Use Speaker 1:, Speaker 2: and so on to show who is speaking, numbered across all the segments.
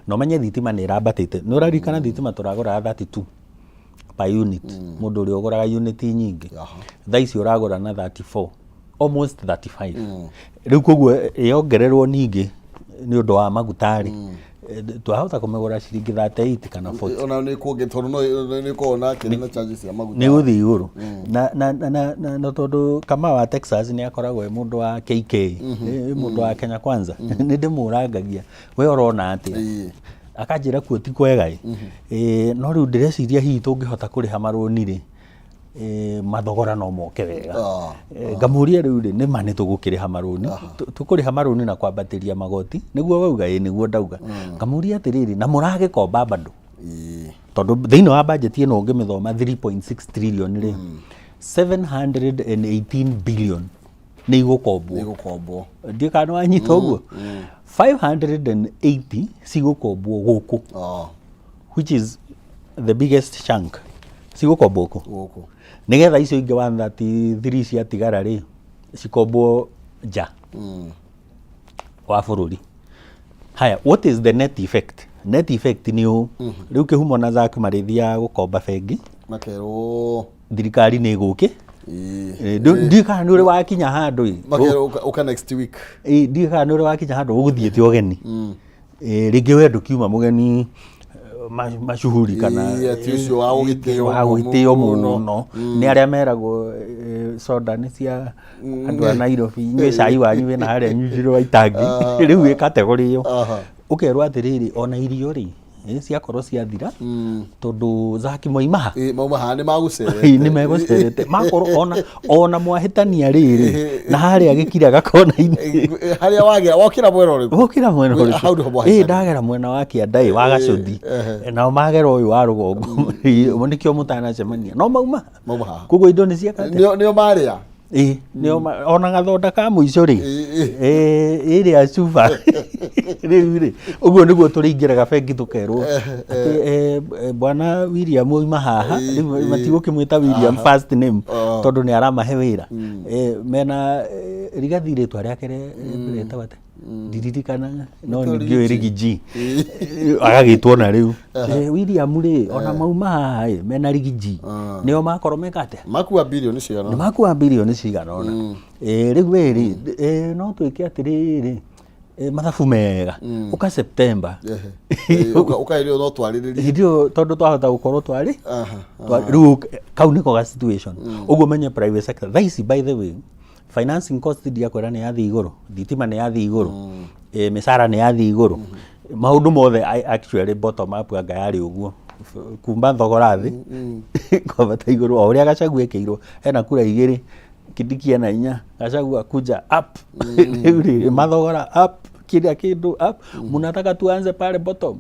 Speaker 1: Na ũmenye thitima nĩ ĩrambatĩte. Nĩ ũraririkana thitima tũragũraga 32 per unit, mũndũ ũrĩa ũgũraga unit nyingĩ? Thaa ici ũragũra na 34, almost 35. Rĩu koguo yongererwo ningĩ nĩ ũndũ wa maguta rĩ, twahota kũmĩgũra ciringi 38 kana 40.
Speaker 2: Ona nĩ kuonge tondũ no nĩ korwo na kĩrĩ na charges cia maguta.
Speaker 1: Nĩ gũthiĩ igũrũ na tondũ Kamau wa Texas nĩ akoragwo e mũndũ wa KK, mũndũ wa Kenya Kwanza, nĩ ndĩmũrangagia, "We ũrona atĩa?" Akanjĩra kuo ti kwega ĩ. No rĩu ndĩreciria hihi tũngĩhota kũrĩha marũni rĩ, mathogora no moke wega. Ngamũria, rĩu rĩ, nĩ ma nĩ tũgũkĩrĩha marũni? Tũkũrĩha marũni na kwambatĩria magoti, nĩguo wauga? Ĩ, nĩguo ndauga. Ngamũria atĩrĩrĩ, na mũragĩkomba bado? Tondũ thĩinĩ wa budget ĩno ũngĩmĩthoma, 3.6 trillion rĩ, 718 billion nĩ igũkombwo.
Speaker 2: Nĩ gũkombwo.
Speaker 1: Ndiũ kana wanyita ũguo. 580 cigũkombwo gũkũ, which is the biggest chunk, cigũkombwo kũ?
Speaker 2: Gũkũ.
Speaker 1: Nĩgetha icio ingĩ 133 ciatigara rĩ, cikombwo nja wa bũrũri. Haya, what is the net effect? Net effect nĩ ũũ: rĩu Kĩhumo na Zack marĩthiaga gũkomba bengi,
Speaker 2: makerwo
Speaker 1: thirikari nĩ ĩgũkĩ. Ndiũĩ kana nĩ ũrĩ wakinya handũ ĩ.
Speaker 2: Makerwo ũka next week.
Speaker 1: Ĩ, ndiũĩ kana nĩ ũrĩ wakinya handũ ũgũthiĩte ũgeni. Rĩngĩ we ndũkiuma mũgeni mashuhuri kana
Speaker 2: Ĩ, atĩ ũcio wa gũgĩtĩo
Speaker 1: wa gũgĩtĩo
Speaker 2: mũno.
Speaker 1: Mũno nĩ arĩa meragwo soda nĩ cia andũ a Nairobi, inyuĩ cai wanyu wĩna harĩa nyujirwo wa itangi. Rĩu ĩ category ĩyo ũkerwo atĩrĩrĩ, ona irio rĩ, ciakorwo ciathira tondũ Zaki moima ha.
Speaker 2: Ĩ, mauma haha nĩ magũcerete.
Speaker 1: Nĩ megũcerete makorwo ona mwahĩtania rĩrĩ na harĩa gĩkira gakona-inĩ.
Speaker 2: Harĩa wagera wokĩra mwena ũrĩkũ?
Speaker 1: Gũkĩra mwena
Speaker 2: Hau
Speaker 1: ũrĩkũ?
Speaker 2: nĩho mwahĩtania.
Speaker 1: Ĩ, ndagera mwena wa kĩanda ĩ wa Gacũthi, nao magera ũyũ wa rũgongo, nĩkĩo mũtanacemania no mauma.
Speaker 2: Mauma haha.
Speaker 1: Koguo indo nĩ ciakate.
Speaker 2: Nĩo marĩa.
Speaker 1: Ĩ, nĩo ona gathonda ka mũico rĩ, ĩrĩa cuba rĩu rĩ, ũguo nĩguo tũrĩingĩraga bengi tũkerwo atĩ bwana William oima haha. Rĩu matigũkĩmwĩta William first name tondũ nĩ aramahe wĩra. Mena Rigathi, rĩtwa rĩake rĩtagwo atĩa ndiririkanaga, no ningĩ Rigi G agagĩtwo na rĩu William rĩ, ona mauma haha ĩ, mena Rigi G nĩo makorwo meka atĩa?
Speaker 2: Makua birioni cigana
Speaker 1: nĩ makua birioni cigana ũna. Rĩu we rĩ, no twĩke atĩrĩrĩ, mathabu mega ũka September.
Speaker 2: Ũkaĩrĩo no twarĩrĩrie.
Speaker 1: Hĩndĩ ĩyo tondũ twahota gũkorwo twarĩ rĩu kau nĩko ga situation ũguo. Menye private sector thaa ici, by the way, financing cost ndiakwĩra nĩ yathiĩ igũrũ, thitima nĩ yathiĩ igũrũ, mĩcara nĩ yathiĩ igũrũ, maũndũ mothe actually bottom up anga yarĩ ũguo kumba thogora thĩ kwambata igũrũ o ũrĩa Gachagua ekĩirwo ena kura igĩrĩ, Kindiki ena inya, Gachagua kuja up, rĩu rĩ mathogora up, kila kĩndũ up. Mnataka tuanze pale bottom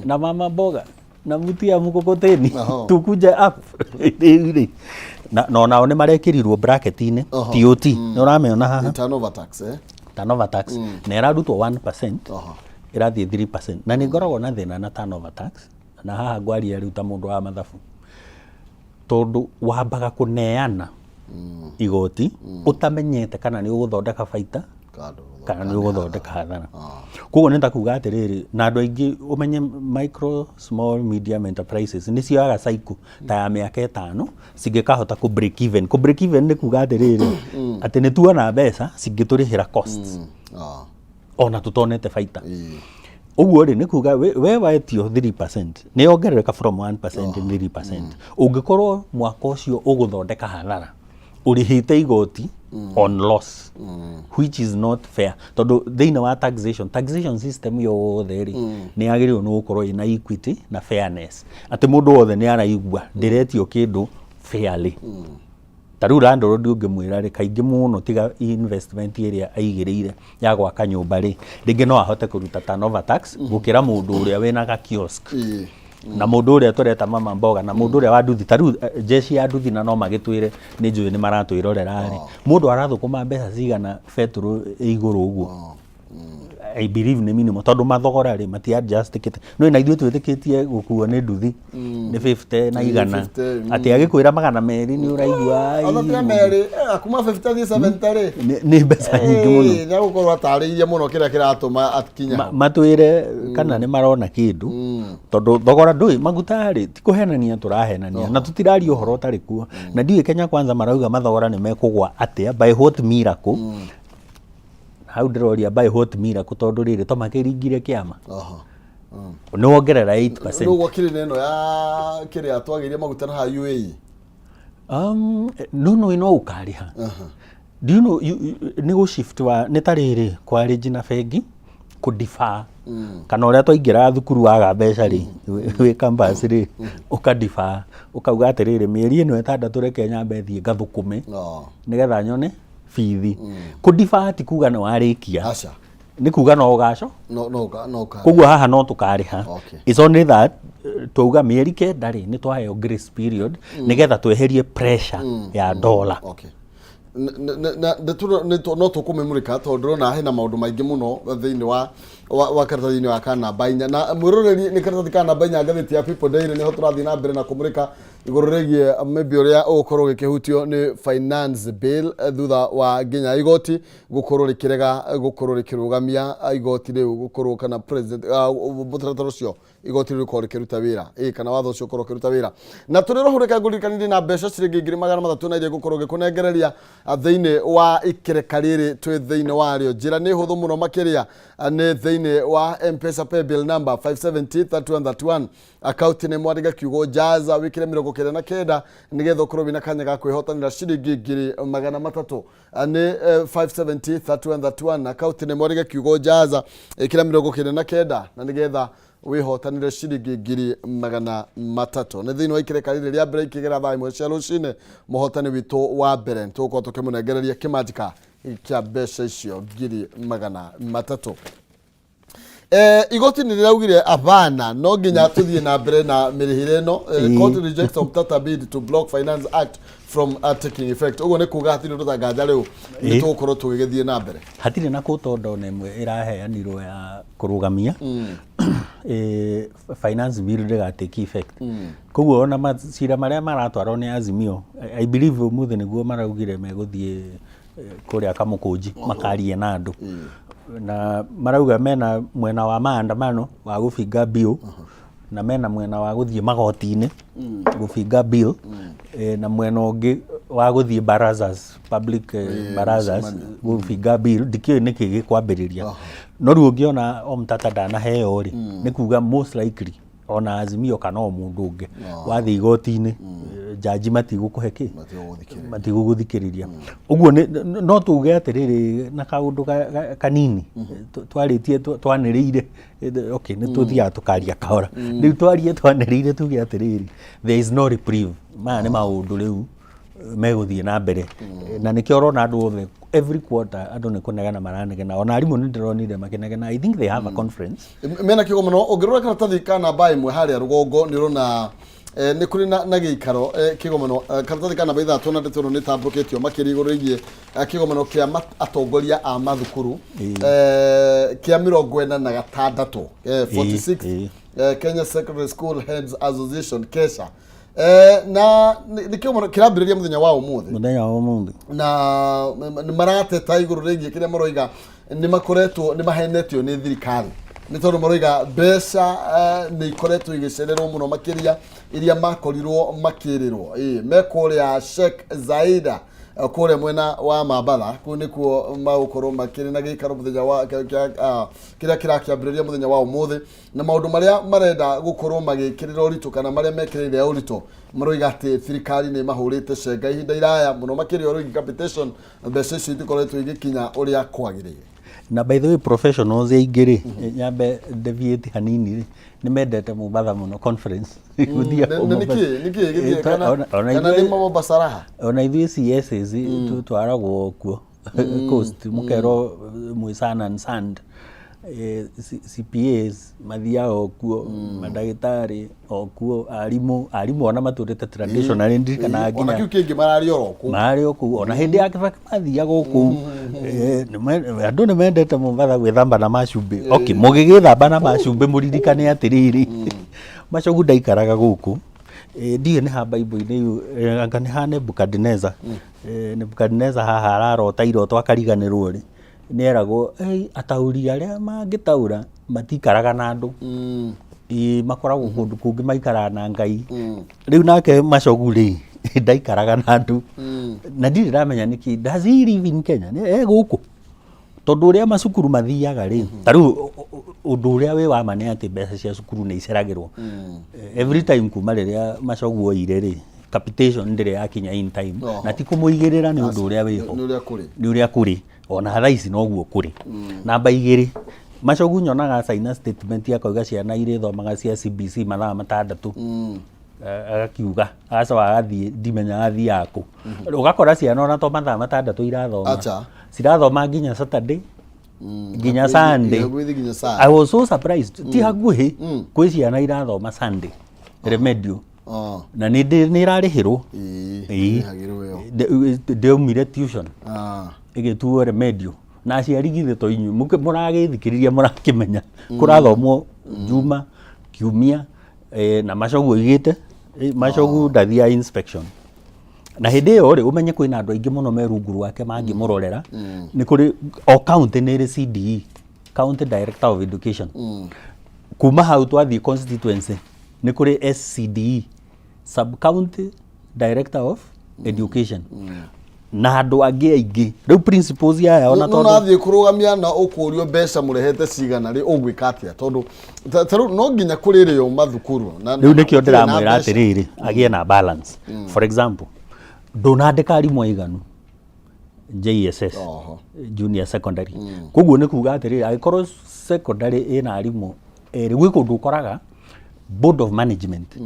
Speaker 1: na mama mboga na mtu ya mkokoteni tukuje up? Rĩu rĩ na onao nĩ marekĩrirwo bracket-inĩ. TOT nĩ ũramĩona haha.
Speaker 2: Turnover tax, eh?
Speaker 1: Turnover tax na ĩrarutwo 1% ĩrathiĩ 3%, na nĩ ngoragwo na thĩna na turnover tax, na haha ngwaria rĩu ta mũndũ wa mathabu, tondũ wambaga kũneana igoti ũtamenyete kana nĩ ũgũthondeka baita
Speaker 2: kando
Speaker 1: kana nĩ ũgũthondeka hathara. Koguo nĩ ta kuga atĩrĩrĩ, na andũ aingĩ ũmenye micro, small, medium enterprises nĩ cioyaga cycle ta ya mĩaka 5 cingĩkahota kũ break even. Kũ break even nĩ kuga atĩrĩrĩ, atĩ nĩ tuona mbeca cingĩtũrĩhĩra costs ona tũtonete baita. Ũguo rĩ, nĩ kuga we wetio 3% nĩ yongerereka from 1% 3%, ũngĩkorwo mwaka ũcio ũgũthondeka hathara, ũrĩhĩte igoti on loss, which is not fair, tondũ thĩinĩ wa taxation system yothe rĩ, nĩ yagĩrĩirwo nĩ gũkorwo ĩna equity na fairness, atĩ mũndũ wothe nĩ araigua ndĩretio kĩndũ fairly. Ta rĩu landlord ũngĩmwĩra rĩ, kaingĩ mũno tiga investment ĩrĩa aigĩrĩire ya gwaka nyũmba rĩ, rĩngĩ no ahote kũruta turnover tax gũkĩra mũndũ ũrĩa wĩna ga kiosk na mũndũ ũrĩa tũreta mama mboga na mũndũ ũrĩa wa nduthi. Ta rĩu jeshi ya nduthi, na no magĩtwĩre, nĩ njũĩ nĩ maratwĩrorera rĩ, mũndũ arathũkũma mbeca cigana betũrũ ĩ igũrũ ũguo? I believe nĩ minimal tondũ mathogora rĩ mati adjustikĩte no na ithuĩ twĩtĩkĩtie gũkuo nĩ nduthi nĩ 50 na igana
Speaker 2: 50,
Speaker 1: atĩ agĩkwĩra 200 nĩ ũraigua
Speaker 2: Ona
Speaker 1: "Ai,
Speaker 2: tia merĩ kuma 50 thiĩ 70 rĩ
Speaker 1: nĩ mbeca nyingĩ mũno.
Speaker 2: Nĩ agũkorwo atarĩirie mũno kĩrĩa kĩratũma akinya hau.
Speaker 1: Matwĩre kana nĩ marona kĩndũ tondũ thogora ndũĩ maguta rĩ ti kũhenania tũrahenania na tũtiraria ũhoro ũtarĩ kuo na ndiũĩ Kenya Kwanza marauga mathogora nĩ mekũgwa atĩa by what miracle. Hau ndĩroria by what miracle tondũ rĩrĩ to makĩringire kĩama nĩ wongerera 8%.
Speaker 2: Rĩu gwakĩrĩ na ĩno ya kĩrĩa twagĩire maguta na haha UAE.
Speaker 1: No no no ũkarĩha. Do you know nĩ gũ shift wa nĩ ta rĩrĩ kwa rĩnji na bengi kũ defer kana ũrĩa twaingĩraga thukuru waga mbeca rĩ wĩ campus rĩ ũka defer ũkauga atĩrĩrĩ mĩeri ĩno 6 reke nyambe thiĩ ngathũkũme nĩgetha nyone bithi. Kũ defer ti kuga nĩ warĩkia.
Speaker 2: Aca.
Speaker 1: Nĩ kuga no ũgaco.
Speaker 2: No no no ũka.
Speaker 1: Koguo haha no tũkarĩha.
Speaker 2: Okay.
Speaker 1: It's only that twauga mĩeri 9 rĩ nĩ twaheo grace period nĩgetha tweherie pressure ya dollar.
Speaker 2: Okay. Na no tũkũmĩmũrĩka tondũ ndĩrona hena maũndũ maingĩ mũno thĩinĩ wa karatathi-inĩ wa ka namba 4 na mwĩroreri nĩ karatathi ka namba 4 ngathĩti ya People Daily nĩho tũrathiĩ na mbere na kũmũrĩka igũrũ rĩgiĩ maybe ũrĩa ũgũkorwo ũgĩkĩhutio nĩ finance bill thutha wa nginya igoti gũkorwo rĩkĩrega gũkorwo rĩkĩrũgamia igoti rĩu gũkorwo kana president mũtaratara ũcio igoti rĩu rĩkorwo rĩkĩruta wĩra kana watho ũcio ũkorwo ũkĩruta wĩra na tũrĩ roho reke ngũririkanire na mbeca ciringi 300,000 na iria ngũkorwo ngĩkũnengereria thĩinĩ wa ikereka rĩrĩ twĩ thĩinĩ warĩo njĩra nĩ hũthũ mũno makĩria nĩ thĩinĩ wa M-Pesa paybill number 570 3131 account nĩ mwandĩka kiugo jaza wĩkĩre 99 nĩgetha ũkorwo wĩna kanya ga kwĩhotanĩra ciringi 300,000 nĩ 570 3131 account nĩ mwandĩka kiugo jaza ĩkĩra 99 na nĩgetha wĩhotanĩre ciringi 300,000 nĩ thĩinĩ wa ikereka rĩrĩ rĩa mbere ikĩgera thaa 1 cia rũcinĩ mũhotani witũ wa mbere tũgũkorwo tũkĩmũnengereria kĩmanjĩka kĩa mbeca icio 300,000. Igoti nĩ rĩraugire abana no nginya tũthiĩ na mbere na mĩrĩhĩre ĩno. Court rejects Omtata bid to block Finance Act from taking effect. Ũguo nĩ kuga hatirĩ ũndũ tanganja rĩu nĩ tũgũkorwo tũgĩgĩthiĩ na mbere.
Speaker 1: Hatirĩ na kũtonda ona ĩmwe ĩraheanirwo ya kũrũgamia finance bill ndĩga take effect. Koguo ona macira marĩa maratwarwo nĩ Azimio, I believe ũmũthĩ nĩguo maraugire megũthiĩ kũrĩa Kamũkũnji makarie na andũ na marauga mena mwena wa maandamano wa gũbinga bill na mena mwena wa gũthiĩ magoti-inĩ gũbinga bill na mwena ũngĩ wa gũthiĩ barazas public barazas gũbinga bill. Ndikĩũĩ nĩkĩ gĩkwambĩrĩria no rĩu ũngĩona Omtata ndanaheo rĩ nĩ kuga most likely ona Azimio kana o mũndũ ũngĩ wathiĩ igoti-inĩ jaji matigũkũhe kĩ matigũgũthikĩrĩria. Ũguo no tuge atĩrĩrĩ na kaũndũ kanini twarĩtie twanĩrĩire okay nĩ tũthiaga tũkaria kahora rĩu twarie twanĩrĩire tuge atĩrĩrĩ there is no reprieve. Maya nĩ maũndũ rĩu megũthiĩ na mbere na nĩkĩo ũrona andũ othe every quarter andũ nĩ kũnegena maranegena ona arimũ nĩ ndĩronire makĩnegena. I think they have a conference
Speaker 2: mena kĩgomano. Ũngĩrora karatathi ka namba 1 harĩa rũgongo nĩ ũrona nĩ kũrĩ na gĩikaro kĩgomano karatathi ka namba 3 na ndeto ĩno nĩ tambũkĩtio makĩria igũrũ rĩgiĩ kĩgomano kĩa atongoria a mathukuru kĩa 46 46 Kenya Secondary School Heads Association KESHA na nĩ kĩgomano kĩrambĩrĩria mũthenya wa ũmũthĩ
Speaker 1: mũthenya wa ũmũthĩ
Speaker 2: na nĩ marateta igũrũ rĩgiĩ kĩrĩa maroiga nĩ makoretwo nĩ mahenetio nĩ thirikari nĩ tondũ maroiga mbeca nĩ ikoretwo igĩcererwo mũno makĩria iria makorirwo makĩrĩrwo. Me kũrĩa Sheikh Zaida kũrĩa mwena wa Mambatha kũu nĩkuo magũkorwo makĩrĩ na gĩikaro mũthenya wa kĩrĩa kĩrakĩambĩrĩria mũthenya wa ũmũthĩ na maũndũ marĩa marenda gũkorwo magĩkĩrĩra ũritũ kana marĩa mekĩrĩire ũritũ maroiga atĩ thirikari nĩ mahũrĩte cenga ihinda iraya mũno makĩria ũrĩa capitation mbeca icio itikoretwo igĩkinya ũrĩa kwagĩrĩire.
Speaker 1: Na by the way professionals aingĩ rĩ nyambe deviate hanini rĩ nĩ mendete Mombatha mũno conference.
Speaker 2: Nĩkĩ gĩthiĩ kana nĩ Mombasa raha?
Speaker 1: Ona ithuĩ CSs twaragwo kuo coast mũkerwo mwĩ sun and sand. CPAs mathiaga o kuo, mandagĩtarĩ o kuo, arimũ, arimũ ona matũrĩte traditionally ndirikanaga
Speaker 2: Ona
Speaker 1: nginya
Speaker 2: kĩu kĩngĩ mararĩ oro kũu.
Speaker 1: Marĩ o kũu, ona hĩndĩ ya Kibaki mathiaga o kũu. Andũ nĩ mendete Mombatha gwĩthamba na macumbĩ. Okay, mũgĩgĩthamba na macumbĩ mũririkane atĩrĩrĩ, Machogu ndaikaraga gũkũ. Ndiũĩ nĩ ha Bible-inĩ, anga nĩ ha Nebukadnezar. Nebukadnezar haha ararota iroto akariganĩrwo rĩ, nĩ eragwo ataũri arĩa mangĩtaũra matikaraga na andũ. Ĩĩ, makoragwo kũndũ kũngĩ maikaraga na Ngai. Rĩu nake Machogu rĩ, ndaikaraga na andũ. Na ndirĩ ndamenya nĩkĩ, does he live in Kenya? E gũkũ? Tondũ ũrĩa macukuru mathiaga rĩ, ta rĩu ũndũ ũrĩa wĩ wa ma nĩ atĩ mbeca cia cukuru nĩ iceragĩrwo. Every time kuma rĩrĩa Machogu oire rĩ, capitation ndĩrĩ yakinya in time. Na ti kũmũigĩrĩra, nĩ ũndũ ũrĩa wĩho.
Speaker 2: Nĩ ũrĩa kũrĩ.
Speaker 1: Nĩ ũrĩa kũrĩ, ona thaa ici noguo kũrĩ. Namba igĩrĩ, Machogu nyonaga caina statement akauga ciana irĩthomaga cia CBC mathaa 6. Agakiuga agacoka agathiĩ, ndimenyaga athiaga kũ. Ũgakora ciana ona to mathaa 6 irathoma.
Speaker 2: Acha.
Speaker 1: Cirathoma nginya Saturday, nginya Sunday.
Speaker 2: Hakuhĩ nginya Sunday.
Speaker 1: I was so surprised, ti hakuhĩ, kwĩ ciana irathoma Sunday remedial. Na nĩ ĩrarĩhĩrwo.
Speaker 2: Ĩĩ, ĩrĩhagĩrwo ĩyo.
Speaker 1: Ndĩaumire tuition ĩgĩtuo remedial, na aciari githĩ to inyuĩ mũragĩthikĩrĩria mũrakĩmenya kũrathomwo Juma, Kiumia, na Machogu oigĩte, Machogu ndathiaga inspection, na hĩndĩ ĩyo rĩ, ũmenye kwĩna andũ aingĩ mũno me rungu rwake mangĩmũrorera. Nĩ kũrĩ o county nĩ ĩrĩ CDE, County Director of Education. Kuma hau twathiĩ constituency nĩ kũrĩ SCDE, Sub County Director of Education, na andũ angĩ aingĩ, rĩu principals aya ona
Speaker 2: no
Speaker 1: tondũ
Speaker 2: nathiĩ kũrũgamia na ũkũrio mbeca mũrehete cigana rĩ, ũgwĩka atĩa? Tondũ ta rĩu no nginya kũrĩrĩo mathukuru
Speaker 1: na Rĩu nĩkĩo
Speaker 2: gũtirĩ na
Speaker 1: ndĩramwĩra
Speaker 2: mbeca.
Speaker 1: Atĩrĩrĩ, agĩe na balance. For example, ndũnandĩka arimũ aiganu JSS, junior secondary. Koguo nĩ kuga atĩrĩrĩ, angĩkorwo secondary ĩna arimũ erĩ, gwĩ kũndũ ũkoraga board of management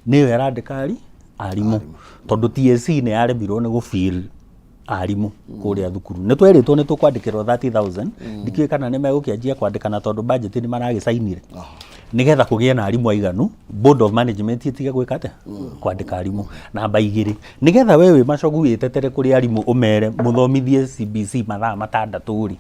Speaker 1: nĩyo ĩrandĩka arimũ, tondũ TSC nĩ yaremirwo nĩ gũfill arimũ kũrĩa thukuru. Nĩ twerĩtwo nĩ tũkwandĩkĩrwo 30,000, ndikĩũĩ kana nĩ megũkĩanjia kwandĩkana, tondũ budget nĩ maragĩcainire nĩgetha kũgĩe na arimũ aiganu, board of management ĩtige gwĩka atĩa, kwandĩka arimũ. Namba igĩrĩ, nĩgetha we wĩ Machogu wĩtetere kũrĩ arimũ, ũmere mũthomithie CBC mathaa 6 rĩ,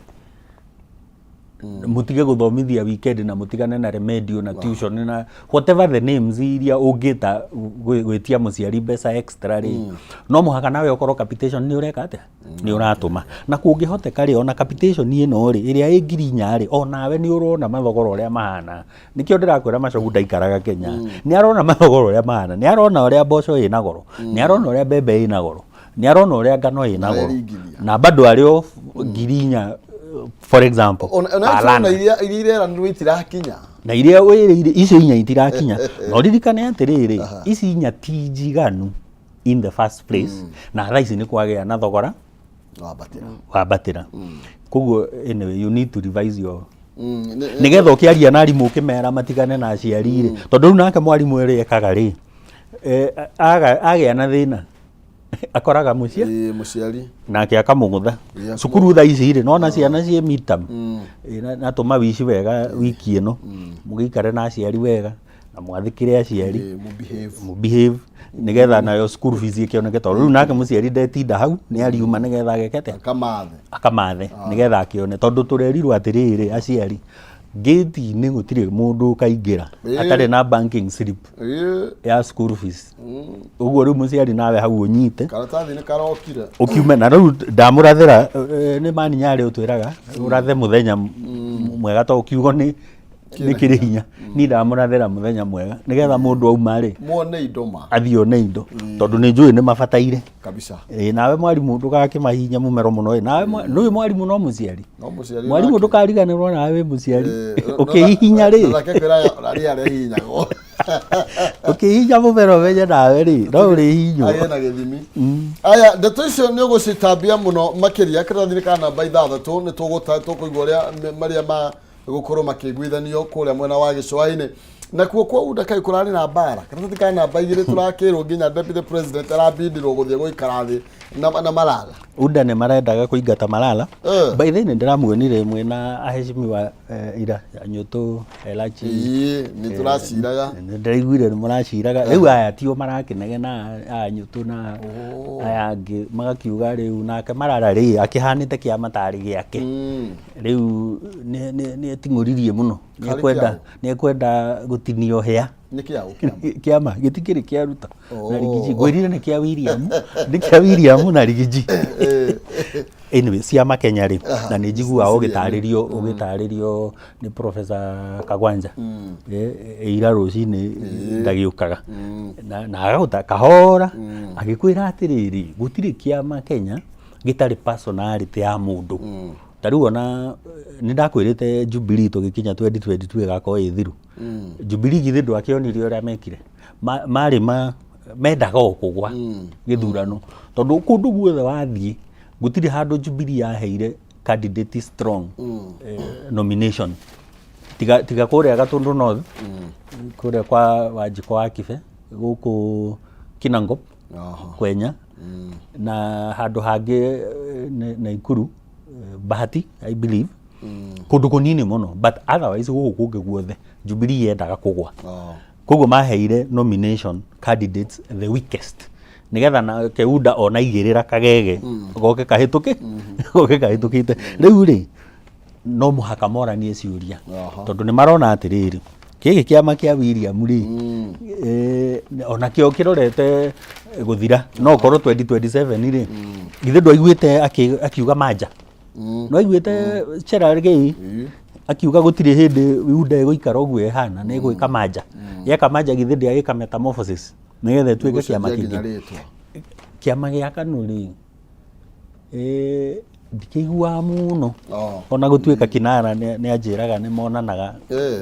Speaker 1: mũtige gũthomithia weekend na mũtigane na remedial na tuition na whatever the names iria ũngĩta gwĩtia mũciari mbeca extra rĩ, no mũhaka nawe ũkorwo capitation nĩ ũreka atĩa, nĩ ũratũma. Na kũngĩhoteka rĩ, ona capitation ĩno rĩ, ĩrĩa ĩ 4,000 rĩ, onawe nĩ ũrona mathogora ũrĩa mahana. Nĩkĩo ndĩrakwĩra Machogu ndaikaraga Kenya. Nĩ arona mathogora ũrĩa mahana, nĩ arona ũrĩa mboco ĩna goro, nĩ arona ũrĩa mbembe ĩna goro, nĩ arona ũrĩa ngano ĩna goro.
Speaker 2: Areringithia.
Speaker 1: Na bado arĩ o 4,000, for example,
Speaker 2: Ona
Speaker 1: per
Speaker 2: ona
Speaker 1: learner.
Speaker 2: Iria ireranirwo itirakinya.
Speaker 1: Na iria wĩrĩire icio inya itirakinya, na ũririkane atĩrĩrĩ, ici inya ti njiganu in the first place, na thaa ici nĩ kwagĩa na thogora
Speaker 2: wambatĩra.
Speaker 1: Wambatĩra. Koguo anyway, you need to revise your nĩgetha ũkĩaria na arimũ ũkĩmera matigane na aciari rĩ, tondũ rĩu nake mwarimũ ĩrĩa ekaga rĩ, agĩa na thĩna akoraga mũciĩ.
Speaker 2: Ĩĩ, mũciari.
Speaker 1: Nake akamũgũtha. Cukuru thaa ici rĩ, nona ciana ciĩ midterm. Na tũmawici wega wiki ĩno, mũgĩikare na aciari wega na mwathĩkĩre aciari.
Speaker 2: Ĩĩ, mũbehave.
Speaker 1: Mũbehave nĩgetha nayo school fees ĩkĩoneke, tondũ rĩu nake mũciari ndetinda hau, nĩ ariuma nĩgetha ageke atĩa?
Speaker 2: Akamathe.
Speaker 1: Akamathe nĩgetha akĩone, tondũ tũrerirwo atĩrĩrĩ, aciari ngĩti-inĩ gũtirĩ mũndũ ũkaingĩra atarĩ na banking slip ya school fees. Ũguo rĩu mũciari nawe hau ũnyite
Speaker 2: Karatathi nĩ karokire.
Speaker 1: Ũkiume na rĩu ndamũrathĩra, nĩ maninyarĩ ũtwĩraga ũrathe mũthenya mwega, tondũ kiugo nĩ kĩrĩ hinya. Niĩ ndamũrathĩra mũthenya mwega nĩgetha mũndũ auma rĩ,
Speaker 2: muone indo ma.
Speaker 1: Athiĩ one indo, tondũ nĩ njũĩ nĩ mabataire.
Speaker 2: Kabisa.
Speaker 1: Ĩ, nawe mwarimũ ndũgakĩmahihinya mũmero mũno. Ĩ, nawe ndũĩ mwarimũ no mũciari.
Speaker 2: No mũciari.
Speaker 1: Mwarimũ
Speaker 2: nake.
Speaker 1: ndũkariganĩrwo nawe wĩ mũciari. Ũkĩhihinya rĩ,
Speaker 2: nake kwĩra arĩa arĩa hihinyagwo.
Speaker 1: Ũkĩhihinya mũmero ũmenye nawe rĩ, no ũrĩhihinywo.
Speaker 2: Agĩe na gĩthimi. Aya, ndeto icio nĩ ũgũcitambia mũno makĩria kĩrathi-inĩ ka namba 6. Nĩ tũgũta tũkũigua ũrĩa marĩa ma gũkorwo makĩiguithanio kũrĩa mwena wa gĩcũa-inĩ. Nakuo kwa UDA kaĩ kũrarĩ na mbara. Karatathi ka namba igĩrĩ tũrakĩrwo nginya deputy president arabindirwo gũthiĩ gũikara thĩ na Malala.
Speaker 1: UDA nĩ marendaga kũingata Malala. By the way nĩ ndĩramuonire mwĩna aheshimiwa ira Nyũtũ Elachi.
Speaker 2: Ĩĩ, nĩ tũraciraga.
Speaker 1: Nĩ ndĩraiguire nĩ mũraciraga. Rĩu aya tio marakĩnegena aya Nyũtũ na aya angĩ magakiuga rĩu nake Malala rĩ akĩhanĩte kĩama tarĩ gĩake. Rĩu nĩ eting'ũririe mũno. Nĩ
Speaker 2: Karĩ
Speaker 1: ekwenda
Speaker 2: kĩaũ?
Speaker 1: Nĩ ekwenda gũtinio hĩa.
Speaker 2: Nĩ kĩaũ kĩama?
Speaker 1: Kĩama gĩtikĩrĩ kĩa Ruto na Rigiji. Ngwĩrire nĩ kĩa William, nĩ kĩa William na Rigiji. Anyway, ciama Kenya rĩ, na nĩ njiguaga ũgĩtarĩrio nĩ Professor Kagwanja. Ira rũcinĩ ndagĩũkaga. Na agagũta kahora agĩkwĩra atĩrĩrĩ, gũtirĩ kĩama Kenya gĩtarĩ personality ya mũndũ. Ta rĩu ona nĩ ndakwĩrĩte Jubilee tũgĩkinya 2022 ĩgakorwo ĩ thiru. Jubilee githĩ ndwakĩonire ũrĩa mekire? Marĩ ma mendaga o kũgwa gĩthurano tondũ kũndũ guothe wathiĩ gũtirĩ handũ Jubilee yaheire candidate strong nomination tiga kũrĩa Gatũndũ North, kũrĩa kwa Wanjikũ wa Kibe, gũkũ Kinangop, Kwenya na handũ hangĩ Naikuru, Bahati I believe, kũndũ kũnini mũno, but otherwise gũkũ kũngĩ guothe Jubilee yendaga kũgwa. Koguo maheire nomination candidates the weakest nigetha na keunda ona igĩrĩra kagege goke kahĩtũke goke kahĩtũkĩte. Rĩu rĩ, no mũhaka moranie ciũria tondũ nĩ marona atĩrĩrĩ, gĩkĩ kĩama kĩa William rĩ, onakĩo kĩrorete gũthira no ũkorwo 2027 rĩ. Githĩ ndwaiguĩte akiuga manja? Nwaiguĩte Cherargei akiuga gũtirĩ hĩndĩ UDA ĩgũikara ũguo ĩhana, nĩ ĩgwĩka manja. Yeka manja githĩ ndĩagĩka metamorphosis nĩgetha ĩtuĩke kĩama
Speaker 2: Gũcenjia nginya
Speaker 1: kĩngĩ?
Speaker 2: Rĩtwa.
Speaker 1: Kĩama gĩa KANU rĩ, ndikĩiguaga mũno ona gũtuĩka kinara nĩ anjĩraga nĩ monanaga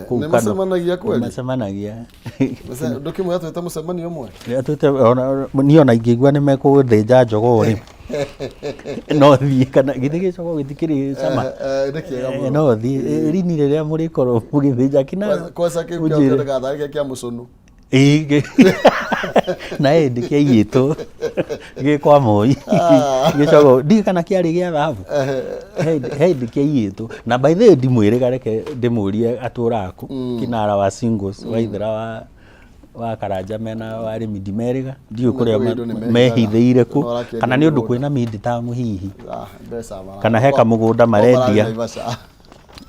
Speaker 1: kũu
Speaker 2: Nĩ
Speaker 1: KANU.
Speaker 2: macemanagia kweli?
Speaker 1: Nĩ macemanagia.
Speaker 2: Ndũkĩmwĩra twĩte mũcemanio ũmwe?
Speaker 1: Niĩ ona ingĩigua nĩ mekũthĩnja jogoo rĩ, no thiĩ, kana githĩ gĩcogoo gĩtikĩrĩ cama?
Speaker 2: Nĩ kĩega mũno.
Speaker 1: No thiĩ rini rĩrĩa mũrĩkorwo mũgĩthĩnja kinara.
Speaker 2: Kwanza kĩu
Speaker 1: Ũnjĩre.
Speaker 2: kĩonekaga tarĩ kĩrĩa kĩa mũcũnũ.
Speaker 1: Ĩĩ, na ĩndĩ kĩaiyĩtwo gĩ kwa Moi gĩcogoo, ndiũĩ kana kĩarĩ gĩa thahabu. He hĩndĩ kĩaiyĩtwo na by the way ndimwĩrĩga, reke ndĩmũrie atũraga kũ kinara wa singles Waithera wa Karanja mena wa Arĩmi, ndimerĩga, ndiũĩ kũrĩa
Speaker 2: Kũu indo nĩ mehithaga.
Speaker 1: Mehithĩire kũ.
Speaker 2: No arakĩendia
Speaker 1: Kana nĩ ũndũ
Speaker 2: mĩgũnda.
Speaker 1: kwĩna mid-term hihi.
Speaker 2: Ah, mbeca mara-
Speaker 1: Kana he kamũgũnda
Speaker 2: O mararĩ
Speaker 1: marendia.
Speaker 2: Naivasha.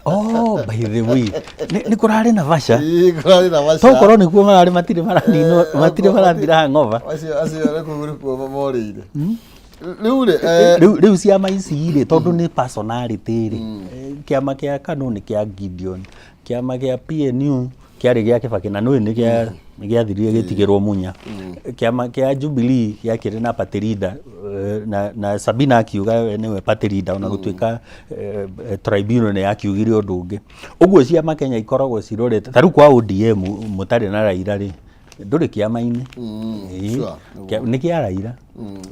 Speaker 1: Oh, by the way, nĩ kũrarĩ na Vasha.
Speaker 2: Ĩĩ, kũrarĩ na Vasha.
Speaker 1: Tokorwo nĩkuo mararĩ, matirĩ maraninwo, matirĩ marathira hangover.
Speaker 2: Acio nĩ kũu nĩkuo morĩire. Rĩu rĩ,
Speaker 1: Rĩu ciama ici rĩ, tondũ nĩ personality rĩ, kĩama kĩa KANU nĩ kĩa Gideon, kĩama kĩa PNU kĩarĩ gĩa Kibaki na nĩũĩ nĩ gĩathirire gĩtigĩrwo Munya, kĩama kĩa Jubilee gĩakĩrĩ na party leader, na Sabina akiuga we nĩwe party leader ona gũtuĩka tribunal nĩ yakiugire ũndũ ũngĩ. Ũguo ciama Kenya ikoragwo cirorete ta rĩu kwa ODM mũtarĩ na Raila rĩ, ndũrĩ kĩama-inĩ. Ĩĩ, nĩ kĩa Raila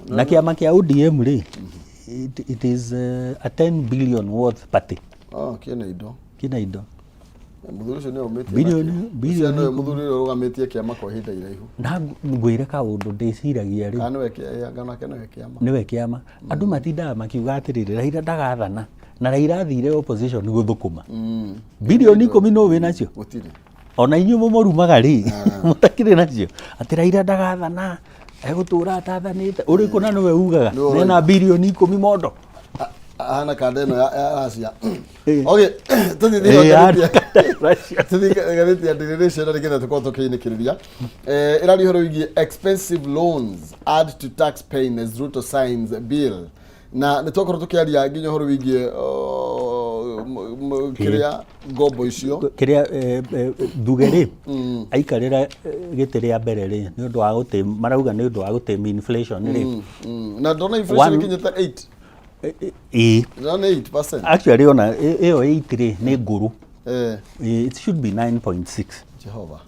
Speaker 1: na kĩama kĩa ODM rĩ, it is a 10 billion worth party.
Speaker 2: Oh, kĩna indo.
Speaker 1: Kĩna indo.
Speaker 2: Mũthuri ũcio nĩ aumĩtie
Speaker 1: Bilioni-
Speaker 2: nakĩo.
Speaker 1: Bilioni
Speaker 2: Ũcio nĩwe mũthuri ũrĩa ũrũgamĩtie kĩama kwa ihinda iraihu.
Speaker 1: Na ngwĩre kaũndũ ndĩciragia rĩ,
Speaker 2: Kana nĩwe anga nake nĩwe kĩama.
Speaker 1: Nĩwe kĩama. Andũ matindaga makiuga atĩrĩrĩ, Raila ndagathana, na Raila athire opposition gũthũkũma. Bilioni 10 no wĩ nacio?
Speaker 2: Gũtirĩ.
Speaker 1: Ona inyuĩ mũmũrumaga rĩ, mũtakĩrĩ nacio, atĩ Raila ndagathana, egũtũra atathanĩte ũrĩkũ, na nĩwe ugaga
Speaker 2: Nĩwe
Speaker 1: nena 10 bilioni mondo.
Speaker 2: Ahana kanda ĩno ya Russia. Okay, tũthiĩ thĩinĩ wa ngathĩti
Speaker 1: Russia.
Speaker 2: Tũthiĩ ngathĩti ya Daily Nation na nĩgetha tũkorwo tũkĩinĩkĩrĩria. Ĩraria ũhoro wĩgiĩ expensive loans add to tax pain as Ruto signs bill, na nĩ twakorwo tũkĩaria nginya ũhoro wĩgiĩ kĩrĩa ngombo icio.
Speaker 1: Kĩrĩa Thuge rĩ aikarĩra gĩtĩ rĩa mbere rĩ, nĩ ũndũ wa gũtĩ marauga nĩ ũndũ wa gũtame inflation rĩ.
Speaker 2: Na ndona inflation ĩkinyĩte 8.
Speaker 1: Ĩĩ.
Speaker 2: Ndona 8%.
Speaker 1: Actually ona ĩyo 8 rĩ, nĩ ngũrũ. It should be 9.6.
Speaker 2: Jehova.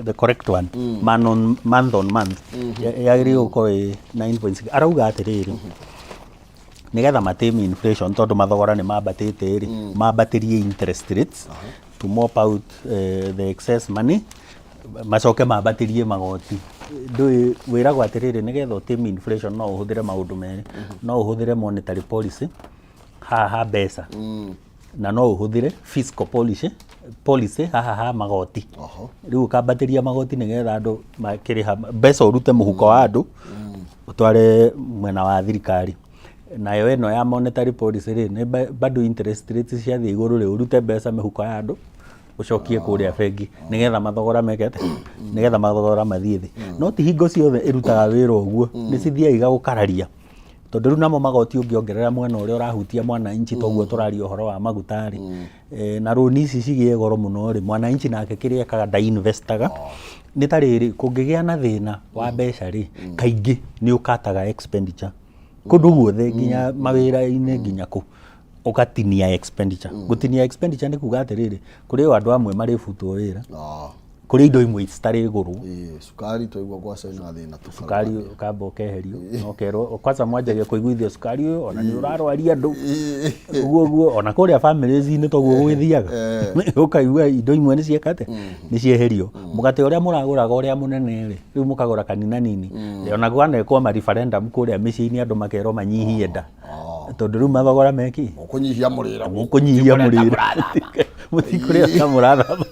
Speaker 1: The correct one, man on month on month, yagĩrĩirwo gũkorwo ĩ 9.6. Arauga atĩrĩrĩ, nĩgetha matame inflation, tondũ mathogora nĩ mambatĩte rĩ, mambatĩrie interest rates. to mop out the excess money, macoke mambatĩrie magoti. Ndũĩ wĩragwo atĩrĩrĩ, nĩgetha ũtame inflation no ũhũthĩre maũndũ merĩ. No ũhũthĩre monetary policy haha ha mbeca, na no ũhũthĩre fiscal policy haha ha magoti. Rĩu ũkambatĩria magoti nĩgetha andũ makĩrĩha mbeca ũrute mũhuko wa andũ ũtware mwena wa thirikari. Nayo ĩno ya monetary policy rĩ, nĩ bado interest rates ciathiĩ igũrũ rĩ, ũrute mbeca mĩhuko ya andũ ũcokie kũrĩa bengi nĩgetha mathogora meke atĩa? Nĩgetha mathogora mathiĩ thĩ. No ti hingo ciothe ĩrutaga wĩra ũguo, nĩ cithiaga igagũkararia, tondũ rĩu namo magoti ũngĩongerera mwena ũrĩa ũrahutia mwananchi, toguo tũraria ũhoro wa maguta rĩ, na rũni ici cigĩe goro mũno rĩ, mwananchi nake kĩrĩa ekaga ndainvestaga. Nĩ ta rĩrĩ, kũngĩgĩa na thĩna wa mbeca rĩ, kaingĩ nĩ ũkataga expenditure kũndũ guothe, nginya mawĩra-inĩ, nginya kũ ũgatinia expenditure. Gũtinia expenditure nĩ kuga atĩrĩrĩ, kũrĩ o andũ amwe marĩbutwo wĩra, kũrĩ indo imwe citarĩ gũrũ.
Speaker 2: Ĩĩ, cukari twaigua gwa China thĩna.
Speaker 1: Cukari ũkamba ũkeherio na ũkerwo kwanza mwanjagia kũiguithio cukari ũyũ ona nĩ ũrarwaria andũ, ũguo ũguo ona kũrĩa families-inĩ toguo gũgĩthiaga, ũkaigua indo imwe nĩ cieka atĩa, nĩ cieherio. Mũgate ũrĩa mũragũraga ũrĩa mũnene rĩ, rĩu mũkagũra kanina nini. Ona gwanekwo ma referendum kũrĩa mĩciĩ-inĩ, andũ makerwo manyihie nda tondũ rĩu mathogora meki.
Speaker 2: Mũkũnyihia mũrĩre.
Speaker 1: Mũkũnyihia mũrĩre, mũtikũrĩa ta mũrathama.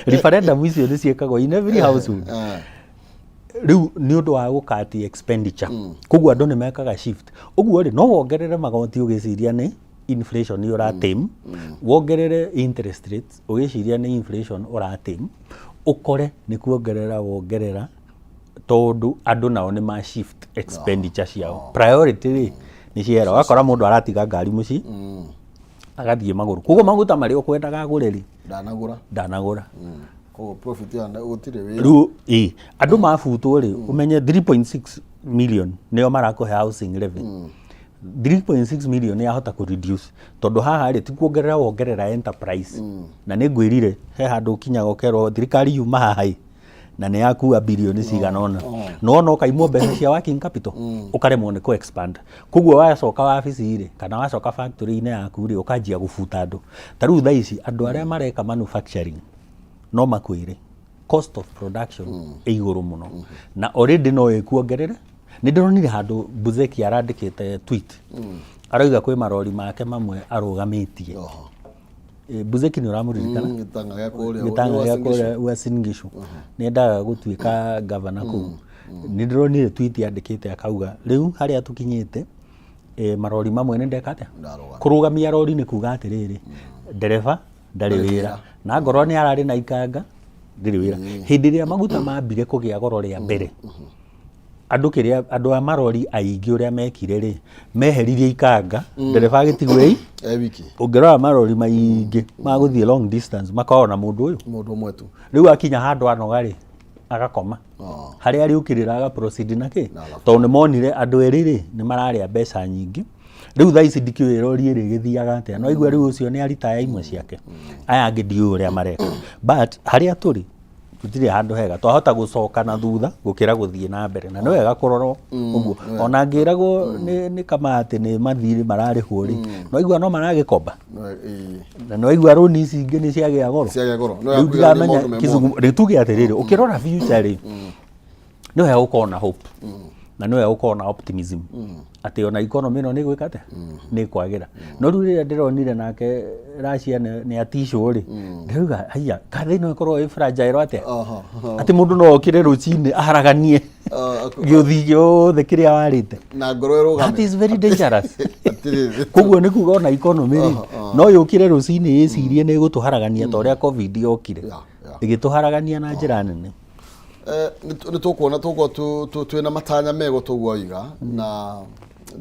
Speaker 1: Referendum icio nĩ ciĩkagwo in every household. Rĩu nĩ ũndũ wa gũkati expenditure, koguo andũ nĩ mekaga shift. Ũguo rĩ, no wongerere magoti ũgĩciria nĩ inflation nĩ ũratame, wongerere interest rates ũgĩciria nĩ inflation ũratame, ũkore nĩ kuongerera wongerera, tondũ andũ nao nĩ ma shift expenditure ciao, priority rĩ nĩ ciera. Ũgakora mũndũ aratiga ngari mũciĩ agathiĩ magũrũ, koguo maguta marĩa ũkwendaga agũre rĩ,
Speaker 2: Ndanagũra.
Speaker 1: Ndanagũra.
Speaker 2: Koguo profit ya gũtirĩ wĩra.
Speaker 1: Rĩu ĩ andũ mabutwo rĩ, ũmenye 3.6 million nĩo marakũhe housing levy. 3.6 million yahota kũ reduce, tondũ haha rĩ, ti kuongerera wongerera enterprise. Na nĩ ngwĩrire he handũ ũkinyaga ũkerwo thirikari yuma haha ĩ, na nĩ yakua bilioni cigana ũna, no no ũkaimwo mbeca cia working capital, ũkaremwo nĩ kũ expand. Koguo wacoka wabici rĩ, kana wacoka factory-inĩ yaku rĩ, ũkanjia gũbuta andũ. Ta rĩu thaa ici andũ arĩa mareka manufacturing no makwĩre cost of production ĩ igũrũ mũno, na already no ĩkuongerere. Nĩ ndĩronire handũ Buzeki arandĩkĩte tweet, arauga kwĩ marori make mamwe arũgamĩtie. Buzeki nĩ ũramũririkana?
Speaker 2: Gĩtanga gĩa kũrĩa.
Speaker 1: Gĩtanga gĩa kũrĩa Uasin Gishu, nĩ endaga gũtuĩka gavana kũu. Nĩ ndĩronire tweet yandĩkĩte akauga rĩu harĩa tũkinyĩte, marori mamwe nĩ ndeka atĩa.
Speaker 2: Ndarũgamia.
Speaker 1: Kũrũgamia rori nĩ kuga atĩrĩrĩ, ndereba ndarĩ wĩra, na ngorwo nĩ ararĩ na ikanga ndirĩ wĩra. Hĩndĩ ĩrĩa maguta mambire kũgĩa goro rĩa mbere, andũ kĩrĩa andũ a marori aingĩ ũrĩa mekire rĩ, meheririe ikanga, ndereba agĩtigwo ĩ
Speaker 2: E wiki.
Speaker 1: Ũngĩrora marori maingĩ ma gũthiĩ long distance makoragwo na mũndũ ũyũ.
Speaker 2: Mũndũ ũmwe tu.
Speaker 1: Rĩu akinya handũ anoga rĩ, agakoma. Harĩa arĩũkĩrĩra aga proceed na kĩ.
Speaker 2: Na thabarĩ.
Speaker 1: Tondũ nĩ monire andũ erĩ rĩ, nĩ mararĩa mbeca nyingĩ. Rĩu thaa ici ndikĩũĩ rori ĩrĩ ĩgĩthiaga atĩa, no igua rĩu ũcio nĩ aritaya imwe ciake, aya angĩ ndiũĩ ũrĩa mareka, but harĩa tũrĩ tũtirĩ handũ hega. Twahota gũcoka na thutha gũkĩra gũthiĩ na mbere, na nĩ wega kũrorwo ũguo. Ona ngĩragwo nĩ kama atĩ nĩ mathirĩ mararĩhwo rĩ, no igua no maragĩkomba.
Speaker 2: No, ĩĩ.
Speaker 1: Na no igua rũni ici ingĩ nĩ ciagĩa goro.
Speaker 2: Ciagĩa goro. No
Speaker 1: Rĩu
Speaker 2: yakuiga nĩ
Speaker 1: ndiramenya
Speaker 2: maũndũ me
Speaker 1: kĩzungu rĩ. Tuge atĩrĩrĩ, ũkĩrora future rĩ, nĩ wega gũkorwo na hope na nĩ wega gũkorwo na optimism atĩ ona economy ĩno nĩ ĩgwĩka atĩa, nĩ ĩkwagĩra. No rĩu rĩrĩa ndĩronire nake Russia nĩ aticwo rĩ, ndĩrauga haiya, kathĩ ĩno ĩkorwo ĩ fragile atĩa, atĩ mũndũ no okĩre rũcinĩ aharaganie gĩũthi gĩothe kĩrĩa warĩte.
Speaker 2: Na ngoro ĩrũgame.
Speaker 1: That is very dangerous.
Speaker 2: Atĩrĩrĩ.
Speaker 1: Koguo nĩ kuga ona economy rĩ, no yũkĩre rũcinĩ ĩcirie nĩ ĩgũtũharagania ta ũrĩa COVID yokire, ĩgĩtũharagania na njĩra nene.
Speaker 2: Nĩ tũkuona tũgũkorwo twĩna matanya mego tũguo oiga, na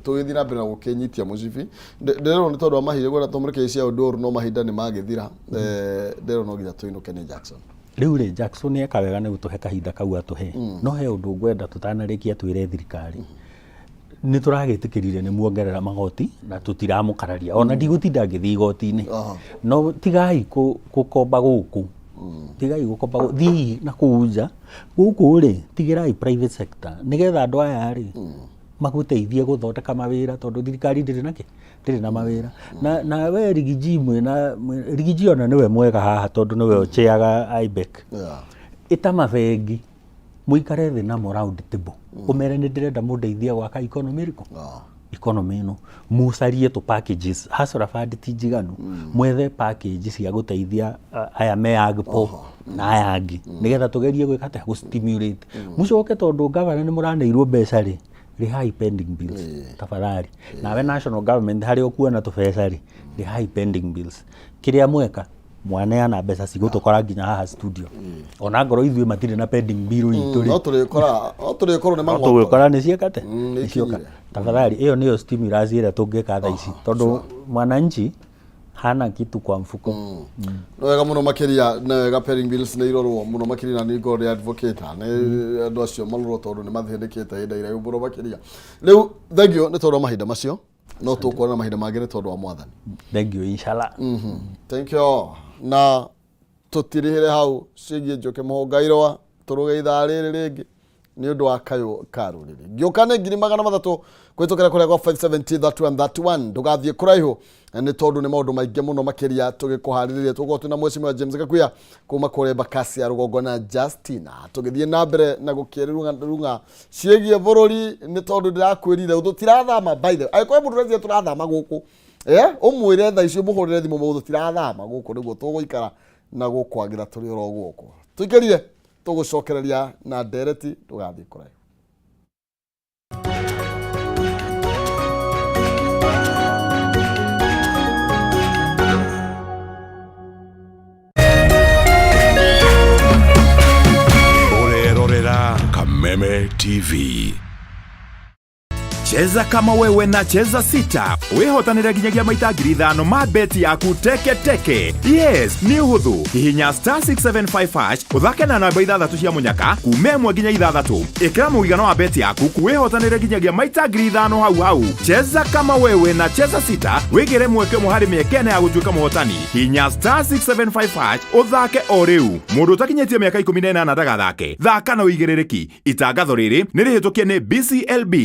Speaker 2: tũgĩthiĩ na mbere na gũkĩnyitia mũcibi. Ndĩrerwo nĩ tondũ wa mahinda gwenda tũmũrekerie cia ũndũ no mahinda nĩ magĩthira. Ndĩrerwo no nginya tũinũke nĩ Jackson.
Speaker 1: Rĩu rĩ, Jackson eka wega nĩ gũtũhe kahinda kau atũhe. No he ũndũ ngwenda tũtanarĩkia twĩre thirikari. Nĩ tũragĩtĩkĩrire nĩ muongerera magoti na tũtiramũkararia, ona ndigũtinda ngĩthiĩ igoti-inĩ. No tigai gũkomba gũkũ, tigai gũkomba thiĩi na kũu nja. Gũkũ rĩ, tigĩrai private sector nĩgetha andũ aya rĩ Magũteithie gũthondeka mawĩra, tondũ thirikari ndĩrĩ na kĩ, ndĩrĩ na mawĩra. Na we Riggy G, mwĩna Riggy G, ona nĩwe mwega haha tondũ nĩwe ũchĩaga IBEC. Ĩta mabengi, mũikare thĩ namo round table, ũmere nĩ ndĩrenda mũndeithie gwaka economy ĩrĩkũ, economy ĩno, mucarie tũ packages. Hustler Fund ti njiganu, mwethe package cia gũteithia aya me AGPO na aya angĩ, nĩgetha tũgerie gwĩka atĩa, gũ stimulate. Mũcoke, tondũ gavana nĩ mũraneirwo mbeca rĩ, rĩhai pending bills tafadhali. Nawe national government, harĩa ũkuona tũbeca rĩ, rĩhai pending bills. Kĩrĩa mweka, mwaneana mbeca cigũtũkora nginya haha studio, ona ngorwo ithuĩ matirĩ na pending bill itũ rĩ.
Speaker 2: No tũrĩkora, no tũrĩkorwo nĩ
Speaker 1: no
Speaker 2: mang'oto.
Speaker 1: Tũgũkora nĩ ciĩkate.
Speaker 2: Nĩ
Speaker 1: nĩ cioka.
Speaker 2: ikinyire.
Speaker 1: Tafadhali, ĩyo nĩyo stimulus ĩrĩa tũngĩka thaa ici, tondũ mwananchi hana kitu kwa mfuko.
Speaker 2: Nĩ wega mũno makĩria, nĩ wega pending bills nĩ irorwo mũno makĩria, na nĩ ngorwo ndĩ advocate nĩ andũ acio marorwo tondũ nĩ mathĩnĩkĩte ihinda iraihu mũno makĩria. Rĩu thank you nĩ tondũ wa mahinda macio, no tũkuona mahinda mangĩ nĩ tondũ wa Mwathani.
Speaker 1: Thank you, inshallah.
Speaker 2: Thank you. Na tũtirĩhĩre hau ciĩgiĩ Njoke Mũhũngairwa, tũrũge ithaa rĩrĩ rĩngĩ nĩ ũndũ wa kayũ ka rũrĩrĩ. Ngĩũka nĩ 300,000 kũhĩtũkĩra kũrĩa kwa 570 31 31. Ndũgathiĩ kũraihu nĩ tondũ nĩ maũndũ maingĩ mũno makĩria tũgĩkũharĩrĩria. Tũgũkorwo twĩna Mheshimiwa James Gakuya kuma kũrĩa Embakasi ya rũgongo na Justina, tũgĩthiĩ na mbere na gũkĩrung'a ciĩgiĩ bũrũri, nĩ tondũ ndĩrakwĩrire tũtirathama. By the way, angĩkorwo mũndũ ũreciria tũrathama gũkũ, ũmwĩre thaa icio, mũhũrĩre thimũ mũndũ, tũtirathama gũkũ, nĩguo tũgũikara na gũkwagĩra tũrĩ oro gũkũ. Tũikĩrie, tũgũcokereria na ndereti. Ndũgathiĩ kũraihu.
Speaker 3: Ũrerorera Kameme TV.
Speaker 4: Cheza kama wewe na Cheza Sita, wĩhotanĩre nginyagia maita 5,000 ma beti yaku teke teke. Yes, nĩ ũhũthũ. Hihinya *675 hash, ũthake na namba ithathatũ cia mũnyaka kuma 1 nginya 6. Ĩkĩra mũigana wa beti yaku, wĩhotanĩre nginyagia maita 5,000 hau hau. Cheza kama wewe na Cheza Sita, wĩgĩre mweke ũmwe harĩ mĩeke 4 ya gũtuĩka mũhotani. Hinya *675 hash ũthake o rĩu. Mũndũ ũtakinyĩtie mĩaka 18 ndagathake. Thaka na ũigĩrĩrĩki. Itangatho rĩrĩ nĩ rĩhĩtũkie nĩ BCLB.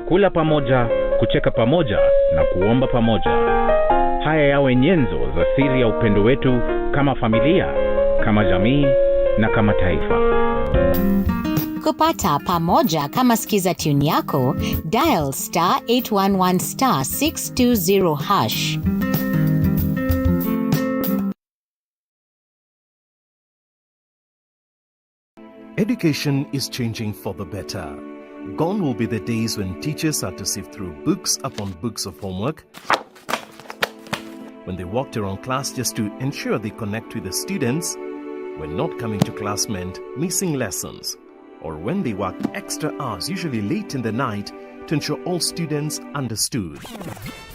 Speaker 5: Kula pamoja, kucheka pamoja na kuomba pamoja. Haya yawe nyenzo za siri ya upendo wetu kama familia, kama jamii na kama taifa.
Speaker 6: Kupata pamoja kama skiza tune yako, dial *811 *620 hash.
Speaker 7: Education is changing for the better. Gone will be the days when teachers had to sift through books upon books of homework, when they walked around class just to ensure they connect with the students, when not coming to class meant missing lessons, or when they worked extra hours, usually late in the night, to ensure all students understood.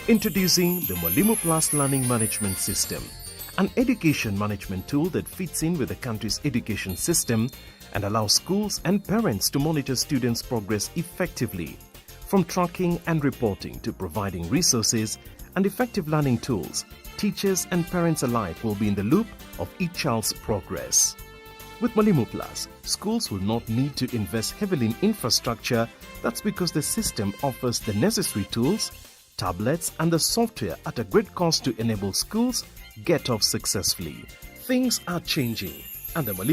Speaker 7: Introducing the Mwalimu Plus Learning Management System, an education management tool that fits in with the country's education system and allows schools and parents to monitor students' progress effectively. From tracking and reporting to providing resources and effective learning tools, teachers and parents alike will be in the loop of each child's progress. With Mwalimu Plus, schools will not need to invest heavily in infrastructure. That's because the system offers the necessary tools, tablets, and the software at a great cost to enable schools get off successfully. Things are changing, and the Mwalimu